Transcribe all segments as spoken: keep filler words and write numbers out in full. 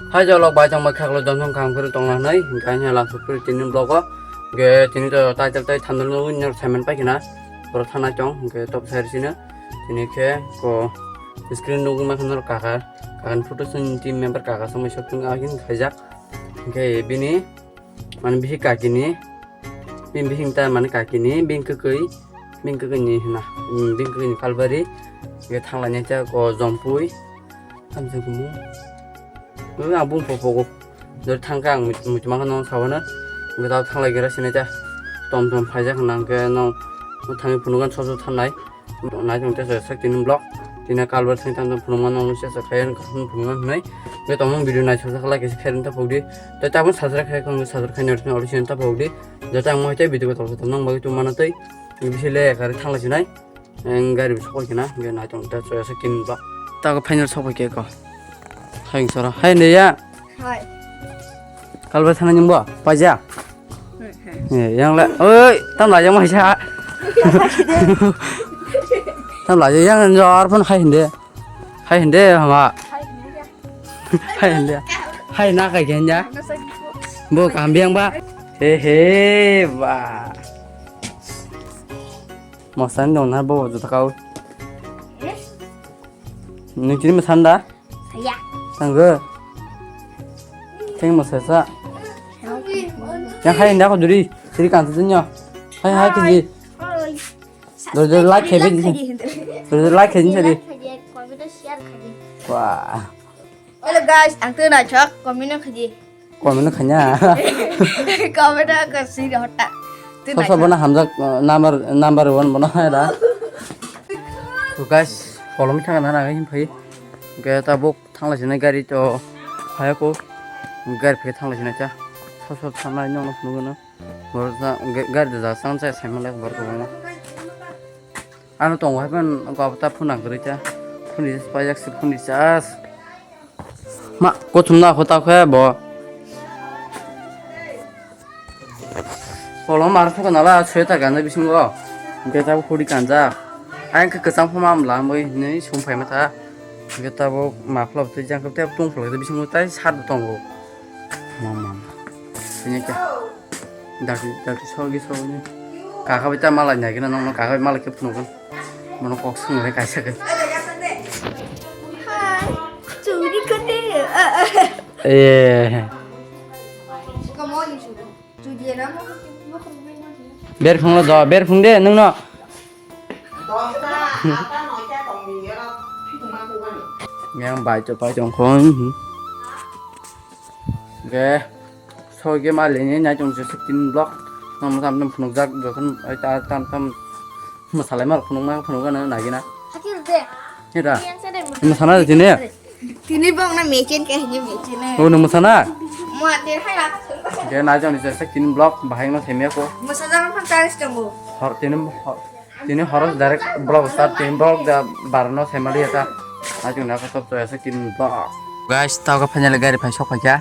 Hai jolok bai tongma khaklo jomsong khang phuru tongna hwnwi, hwnkhe ani lam sukphuru tini vlog o. Hwnkhe tini to title tei thumbnail nugwi norok saiman paikhe na, borok thana chong, hwnkhe top side sino. Tini khe ko screen nugwi mankha norok kaka, kakani photo chwng team member kaka swmai shopping agin khaijak. Hwnkhe bini, mane bisi kakini, bini bisi ta mane kakini, bini kwkwi, bini kwkwi ni hwna, bini kwkwi ni kalbari, hwnkhe thanglainai ta ko jompui. Hamsa kumu. Nang ang bung popogo. Dori thangkhe ang muchima khe nong sabana. Gada thanglai gira sini cha. Tom tom phaijak nang khe nong thangwi phunugan soso thanai. Nai tong tesa sak tini vlog. Tina kalbar thang tang phunuma nong se sa khayan phunuma nai. Ge tong video nai soso khala kesi khayan ta pogdi. Ta tabun sajra khai kong sajra khai nor thang ori sini ta pogdi. Jata ang mo hete video ko tong tong nang bagi tu mana tei. Bisi le kare thanglai sinai. Ang gari bi sokoi kena, ge nai tong ta choya sa kin ba. Ta ko final sokoi ke ko. Hai sora. Hai ne ya. Hai. Kalba sana nyung ba, paja. Hmm, hmm. Eh, yang le. Oi, tam la yang mai sa. Tam la yang jor pon hai hinde. Hai hinde hama. Hai hinde ya. Hai hinde. Hai na kai gen ya. Bo kam biang ba. He he ba. Mosani dong na bo juta kau. Nung tini mosani da? Saya. Tanggo. Teng mosai sa. Yang hai nda ko duri. Siri kan tu nyo. Hai hai kiji. Hai. Dor dor like khe bin. Dor dor like khe bin sari. Comment share khe bin. Wah. Hello guys, ang tu na chok comment khe bin. Comment khanya. Comment ko siri hota. Sosa bono hamjak, uh, number, number one bono hai da. To guys, kolom thang na na hin phai. Ge ta bok thang lai sini gari to phai ko. Gari phe thang lai sini cha. Sosa thang nai nong nong nong. Bor ta ge-, gari da sang cha sai ma le bor ko ma. Ano tong hai ban ko ta phun nang gari cha. Phun di pa jak si phun di chas. Ma, kothom na kho ta khe bo. Kolom mar thok nala sweater ganja bisingo. Hwnkhe tabuk hoodie kanjak. Ayang khe kwchang phoma amla mui hinwi song phai ma tha. Hwnkhe tabuk muffler twi jang khe tabuk tong phlai bisingo tai sat bo tongo. Mama. Sini khe. Dakti, dakti, sogi, sogi. Kaka bai ta malai nai gina nongno, kaka bai malai khe phunukgwn. Bono kok swngnai kaisa khe. Hai, churi kote. Eh. Berphung lo do, berphung de, nungno. Yang bai to pai tong khon. Ge, so ge ma leni nai tong je sixteen block. Nam tam tam phunuk jak, jokhon ai ta tam tam masalai mar phunuk ma phunuk na nagina. Hakil de. Ira. Yang sade. Masana de tini. Tini bong na mechin ke hini mechin na. Oh, nung masana? Mo ate hai la. Ge nai tong je sixteen block bahai no themia ko. Masana phan taris tongo. Hor tini hor. Tini horos direct vlog start, tini vlog da barno family eta. Achung na kotop to asa kin vlog. Guys, tao ka finally gari phai sok phai kha.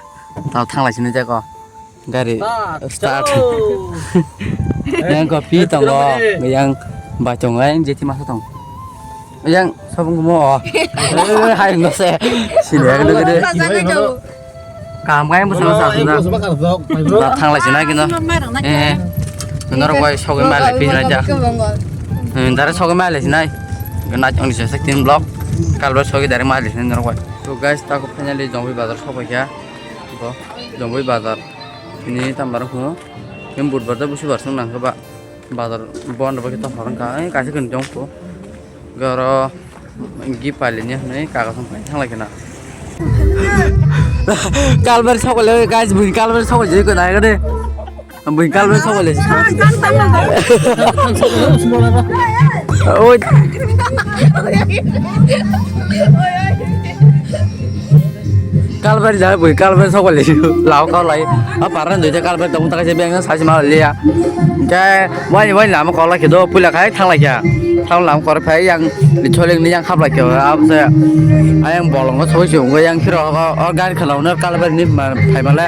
Tao thang lai sini jako. Gari start. Yang kopi tongo, yang bachong yang jeti masa tong. Yang sabung mo. Hai no se. Sini yang gede. Kaham kaya bwskango sa swngjak. Thang lai sina kino. Eh, norok bai sogwi ma lai phi nai ja. Dare sogwi ma lai sinai. Nai tong sixteen block. Kalbar sogwi dare ma lai sinai norok bai. To guys, tako finally Jomoi bazar sogwi kha. Bo Jomoi bazar. Ini tambar ko. Yang budbar da busi bar sung nang ba. Bazar bon ba kita horang ka. Eh, kasi kan jong ko. Garo. Gi pali ni hwnwi kaga song pai thang lai khna. Kalbar sokole guys, bui kalbar sokole je ko nai gade. Bui kalbar sokole. Oi. Kalbar ja bui kalbar sokole. Lao kau lai. A paran doi kalbar tong ta je beng sa ma le ya. Ke wai wai lama kau lai do pula khai thang lai ya. Thang lam kor phai yang Choling ni yang khap lai khe, abo se ayang bolong o soi se ungwi yang khiro o, o gari khwlao no kalbar ni ma phai male.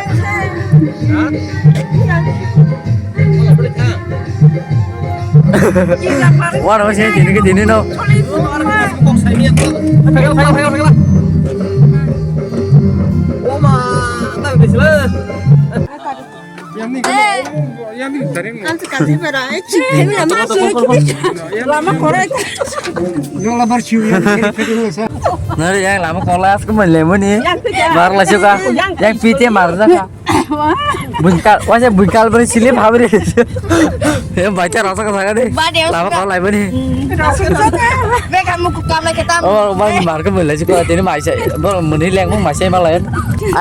Wano se tini ke tini no. Lama korai. Nari yang lama korai as kemana lemuni? Yang tidak. Bar lah suka. Yang pite mar jaka. Buikal, wajah buikal beri silip habri. Ya baca rasa ke sana deh. Lama korai beri. Beka muku kam lagi tam. Oh, bang mar ke boleh suka tini masih. Bang meni leng masih malah.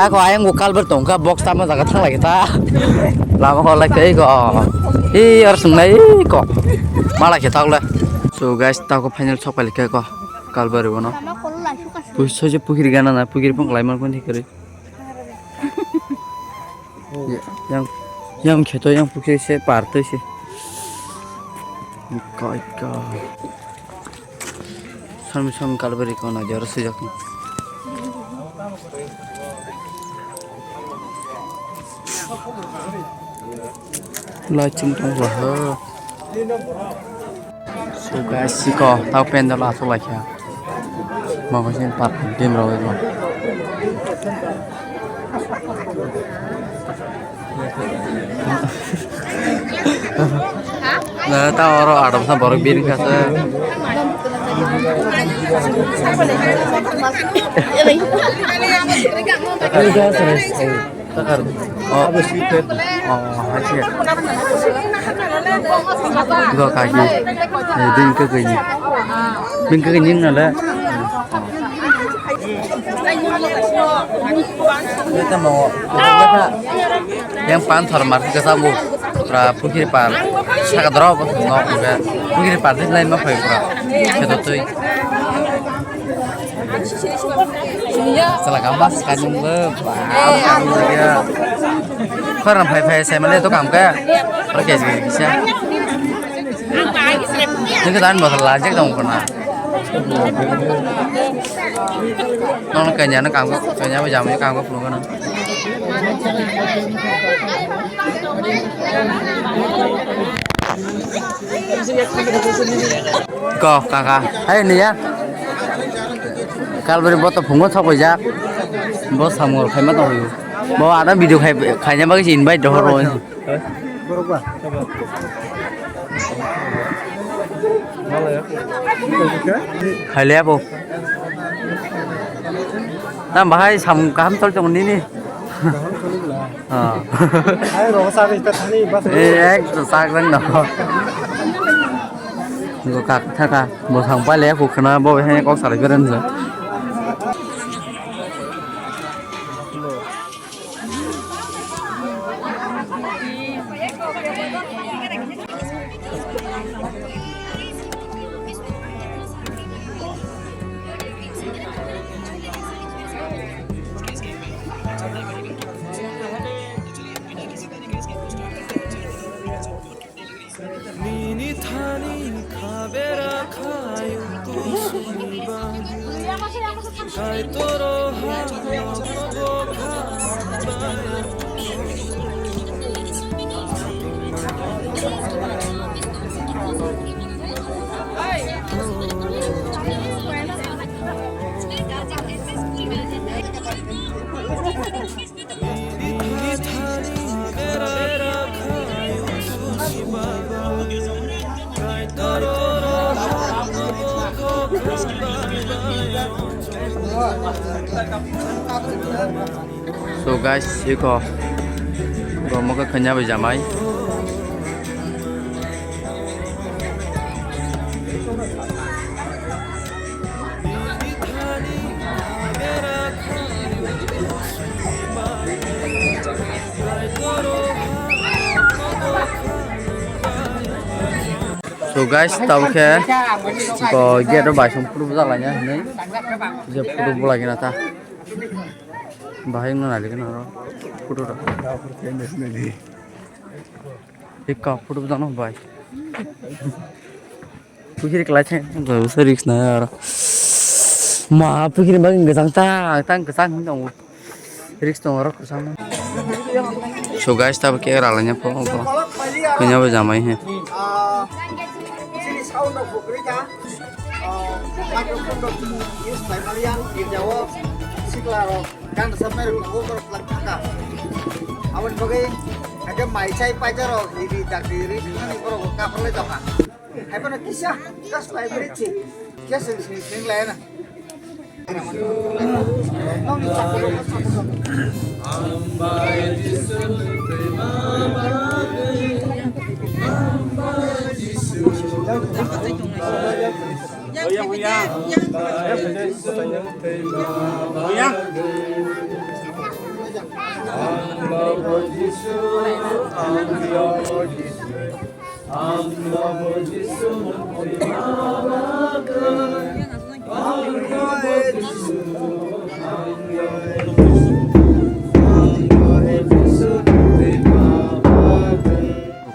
Aku ayang buikal bertongka box tama jaga thang lagi ta. Lama korai ke ko. Ih, harus nai ko. Malah kita ulah. So guys, ta ko final sok palikha ko. Kalbari bono. Pui soje pukiri gana na, pukiri pung lai man kun hikari. Yang, yang kheto yang pukiri se par twi se. Kai ka. Sami sami kalbari ko na jara sujak. Lai ching tong ba ha. So guys, siko tau pendal asok lai kha. Mama sin pat dim rau ego. Na ta oro adam sa borok biring kha se. Takar. Oh. Oh, hai se. Go kaki. Eh, din ke gini. Din ke gini nala. Kita mau. Yang panthor mar ke sabu. Pra pukiri par. Saka doro bo no. Pukiri par din lain ma phai pra. Keto tui. Sala gamba sakani mungkhe, ba, sakani mungkhe. Khorang phai phai sai male to kam kaya. Oro kesi kisa. Nungkhe dan botol lajak dong kona. Nono kanya no kam ko, kanya bo jam kam ko phunukgo no. Ko kaka, hai niya. Kalbari bo to phungo thok bai jak. Bo samung rok khaima tong. Bo ada video khai, khaina bagwi se invite dohor ro. Borok ba. Hai le abo. Tam bahai samung kaham tol tong nini. Ah. Hai, rok sa ri ta thani bas. Eh, ek to sak rang no. Go kak thaka, bo thang pa le ku khna bo he kok salai beran ja. Nini thani khabera khayung kusuni bagi. Kai toro ha nogo kha baya. So guys, iko gomo khe khanya bai jamai. So guys, tabuk khe bo gate o bai song photo bujak laina hinwi je photo bulai gana ta bahai wngna nai gana oro photo rok. Eka photo bujak no bai. Pukiri kelai se, gak usah risk na aro. Ma pukiri bagi gesang ta, tang gesang hin dong. Risk dong aro kesang. So guys, tabuk khe ralanya po, po. Kanya bo jamai he. Chini sound rok bo kwrwi kha. Microphone rok use khlai maliya, girja o sikla rok. Gana sa mai rok ko borok lak thaka. Aboni bagwi haikhe mai chai paijak rok iri dakti iri thani borok kaphar lai jokha. Haiphano kisa kas lai beri chi. Kisa sing sing sing lai na.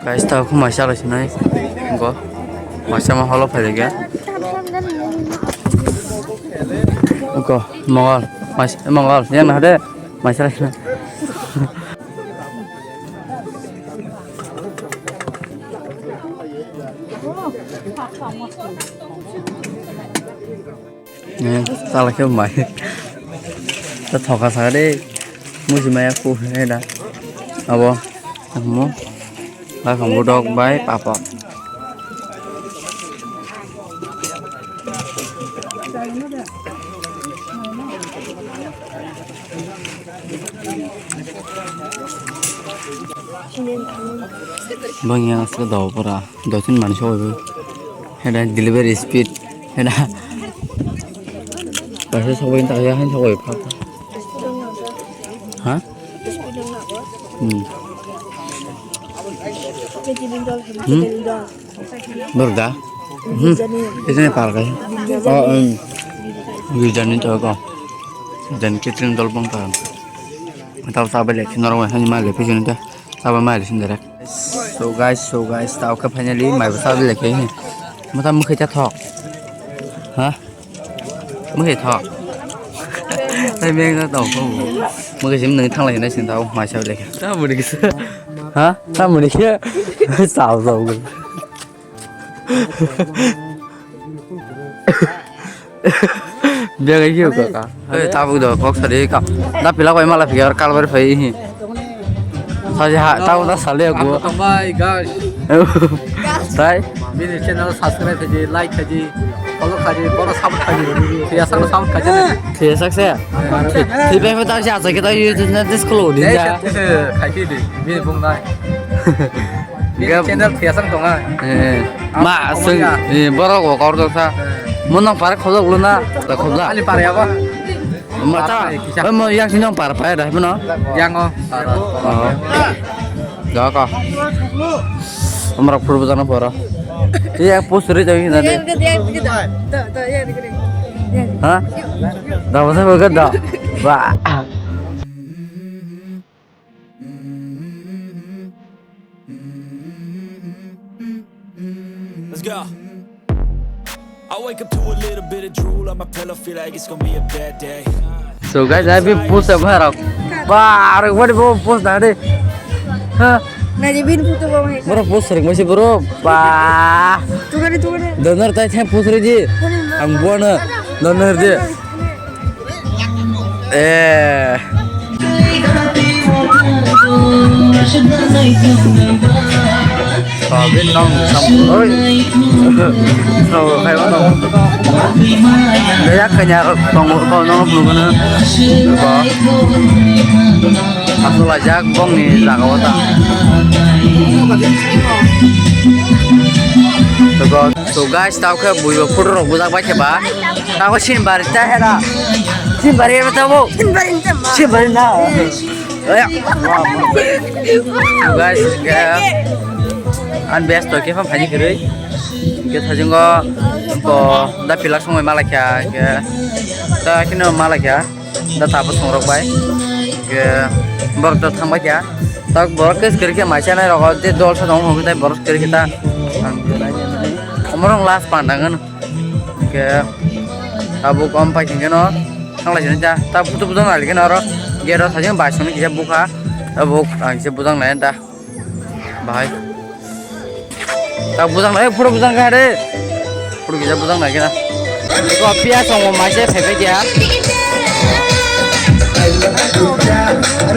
Guys, ta khumai chalai sinai. Go. Maisa ma holo phai de. Go. Mongol. Maisa Mongol. Yang na de. Maisa lai sinai. Eh, chala khe bai. Ta thoka sa de. Musi maya ku he da. Abo. Mo. Ba kham budok bai papa. Bang yang asli daw pura. Dosin mani sogwi bo. Heda delivery speed. Heda. Kaisa sogwi ta ya han sogwi pha. Ha? Hmm. Hmm? Burda? Hmm. Isini parkai. Oh, um. Wijani to ko. Dan kitchen dol bong ta. Tau ta bele kinoro hani ma le pijini ta. Sabo mai sin direct. So guys, so guys, tao khe finally mai bwsa bile khe. Mata mukhe ta thok. Ha? Mukhe thok. Tai meng na tao ko. Mukhe sim nang thanglai na sin tao mai sa bile khe. Ta muni kisa. Ha? Ta muni khe. Sao sao. Biagai khe kaka. Oi, tabuk do, kok sari ka. Da pila koi mala phiyar kalbar phai hi. Saji ha, tabuk da sale go. Ang tongbai, guys. Tai? Bini channel subscribe khaji, like khaji, follow khaji, boro support khaji. Siya sang support khaji. Siya sak se. Ti pe ta siya sa kita YouTube na disclose di ya. Khaji di, bini bung nai. Bini channel thiyasang tonga. Eh, ma, seng, eh, borok bo kor doksa. Mo nang pare khojok luna, ta khobla. Ani pare abo. Ma ta, mo yang sini yang par pai dah, mo no? Yang o. Oh. Gak ah. Amra purbo jana pora. Iya, post ri jai na de. Ha? Dah masa berkat dah. Wah. Let's go. I wake up to a little bit of drool on my pillow, feel like it's gonna be a bad day. So guys, I've been post a barok. Ba, arok wadi bo post na de. Ha? Na je bin photo bo mai. Boro post ring masi boro. Ba. Tugani tugani. Donar tai thang post ri ji. Ang bona. Donar de. Eh. Sabin nong sam oi. So, khai ba nong. Daya kanya tongo ko nong nong nong. Ko. Aswlajak bongni jaga o ta. Toko, so guys, tao khe buibo photo rok bujak bai khe ba. Tao Simbari ta hera. Simbari hera tabo. Simbari ta ma. Simbari na. Oya. So guys, eh, an best to khe pham phani kiri. Khe thajingo ko da pilak songoi malakya khe. Ta kino malakya. Da tabuk songrok bai. Ke borok da thangbai kha. Tak borok ke skiri khe mai chanai rogo je dol sa dong hokhe tai borok skiri khe ta. Omorong last pandangan. Ke tabuk om pai khe no. Thanglai jani ta. Ta putu putu nai khe no oro. Gero sajeng bai songni kisa bukha. Tabuk ang se bujang nai ta. Bahai. Tak bujang nai, pura bujang kha de. Pura kisa bujang nai kena. Ko pia song mai se phai phai dia.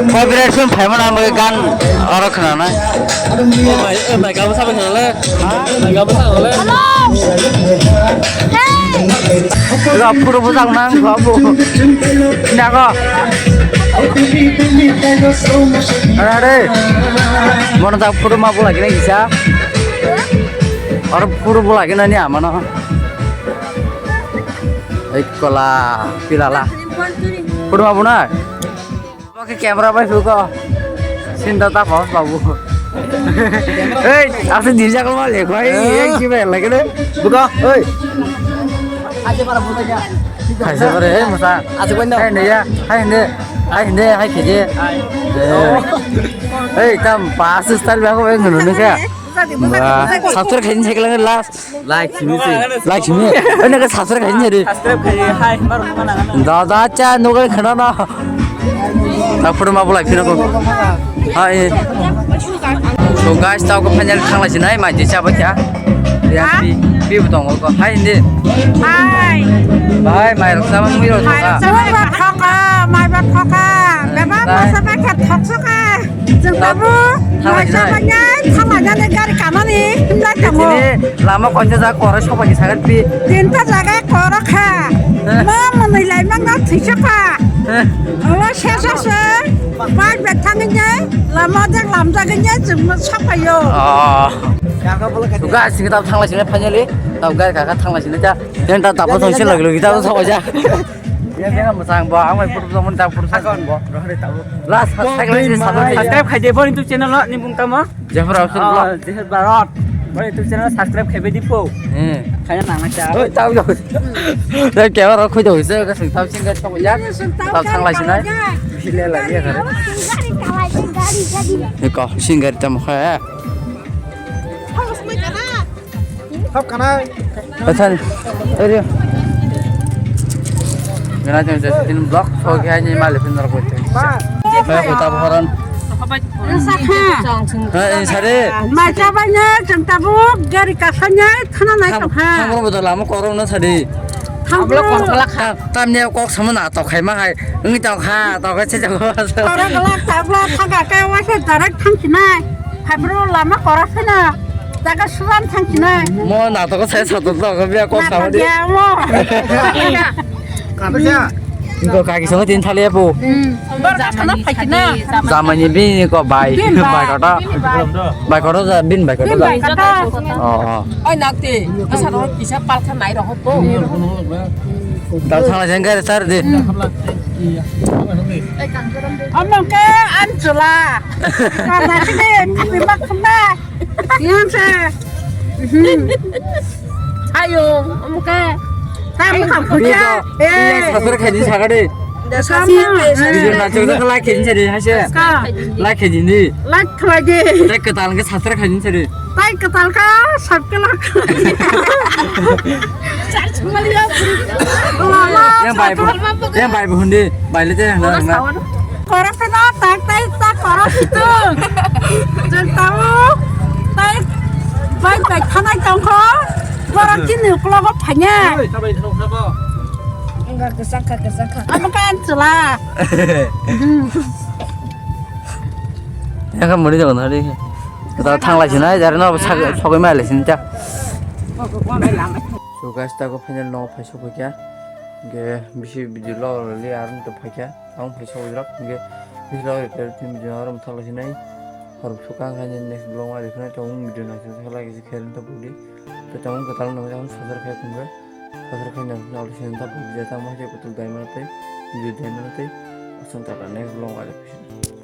Copyright film phaimani ang bagwi gan oro khwnanai. Oh my, oh my, gabo sabai khwnale. Mai gabo sabai khwnale. Hello. Hey. Ga puro bujak nang gabo. Nago. Are, are. Mono jak puro ma bulai kena kisa. Oro puro bulai kena ni amano. Ei kola, pilala. Puro ma buna. Oke, camera bai phuko. Sinta ta pos babu. Ei, asli dirja ko male koi, ek jibe lagi de. Buka, oi. Hai se pare, ei masa. Asli koi no. Hai ne ya, hai ne. Hai ne, hai keje. Ei, tam pas style ba ko bai ngono ne ka. Ba, subscribe khaini seklang last. Like simi se. Like simi. Ene ka subscribe khaini re. Subscribe khai, hai, mar mana. Da da cha no ga khana na. Ta photo ma bulai phina ko. Hai. So guys, tao ko final thangla sinai mai je cha ba kya. Ya pi pi bu tong ko. Hai ne. Hai. Bye, mai rok sama mui rok ka. Mai ba thoka, mai ba thoka. Beba masa ba kya thok soka. Jeng babu, thanglai maisa sinai. Bangai, thanglai jani gari kanani, himlai tongo. Tini lama kointa jaga koro sopai sagat pi. Tinta jaga koro kha. Eh. Ma manui lai mang na thisa kha. Eh. Ola sesa se, bai bethang ni, lama jak lam jak ni, jeng ma sopai yo. Oh. Suga sing tau thanglai sinai finally. Tau gari kaka thanglai sinai ja. Yang tak tak potong sih lagi lagi tak potong aja. Ya, ya, masang bo, ang mai photo tongmani tak photo tongmani bo. Last subscribe khai di, subscribe khai di. Subscribe khai di, bo YouTube channel ni mung tamo? Jafar Rasul vlog. Jafar Barot. Bo YouTube channel subscribe khai di pho. Eh. Khai na nang cha. Oi, tau yo. Tau ke ro khoi do se ka sing tau sing ka tong ya. Tau sang lai sinai. Bile la ya kare. Ni ko sing gari tam kha. Thap kanai. Asan, area. Gana jeng jeng tin block so kya ni mali pin rok. Ba. Ba kota boran. Ha, eh, sare. Macha banya, jeng tabuk, gari kasanya, thana nai tong ha. Thamro bodo lama korom na sadi. Thamro. Tam, tam ne kok sama na to khai ma hai. Ngi tong ha, to khai che jago. Ora gala tabla thaga ka wa se direct thang sinai. Phaiphuru lama kora phina, jaga suran thang sinai. Mo natok sai satok tok biya kok sama di. Mo. Kata siya. Ko kaki sama tin thali apu. Hmm. Bar ka sana phai kina. Zamani bini ko bai. Bin bai. Bai kota. Bin bai. Bai kota ja, bin bai kota. Bin ja. Bai kota. Oh, oh. Oi nakti. Asa ro kisa palkha nai ro hoto. Dal thangla jeng gari sar di. Amang ke an chula. Karena sini tapi mak kena. Yang se. Ayo, amang ke. Tam kam kerja. Iya, iya, eh. Subscribe khai di, sakade. Sama. Video na chok chok like khai di, hai se. Ka. Like khai di ni. Like khai di. Tag ketal ke subscribe khai di sari. Tag ketal ka, subscribe khai di. Yang bai bu, yang bai bu hundi, bai le te na na. Kora pheno tak tai tak kora situ. Jeng tau tai bai bai khanai tongkho. Borok chini uklogo phanya. Oi, sabai thong sabo. Enggak kesakha kesakha. Amo kan chula. Yang kan muri jangan hari. Kita thanglai sinai, jare no sogoi mai lai sinta. So guys, ta ko final no phai sogoi kya. Ge bisi video lo li arun to phai kya. Ang phai sogoi rok ge bisi lo ke team jin arum thanglai sinai. Hor sukang kha ni next vlog ma dekhnai tong video na se khala kisi khelin to budi. To tong ko tal no jang subscribe khai kung ge. Subscribe khai na na ol sin ta budi jata ma je kutul dai ma te. Video dai ma te. Asam ta next vlog ma dekhnai.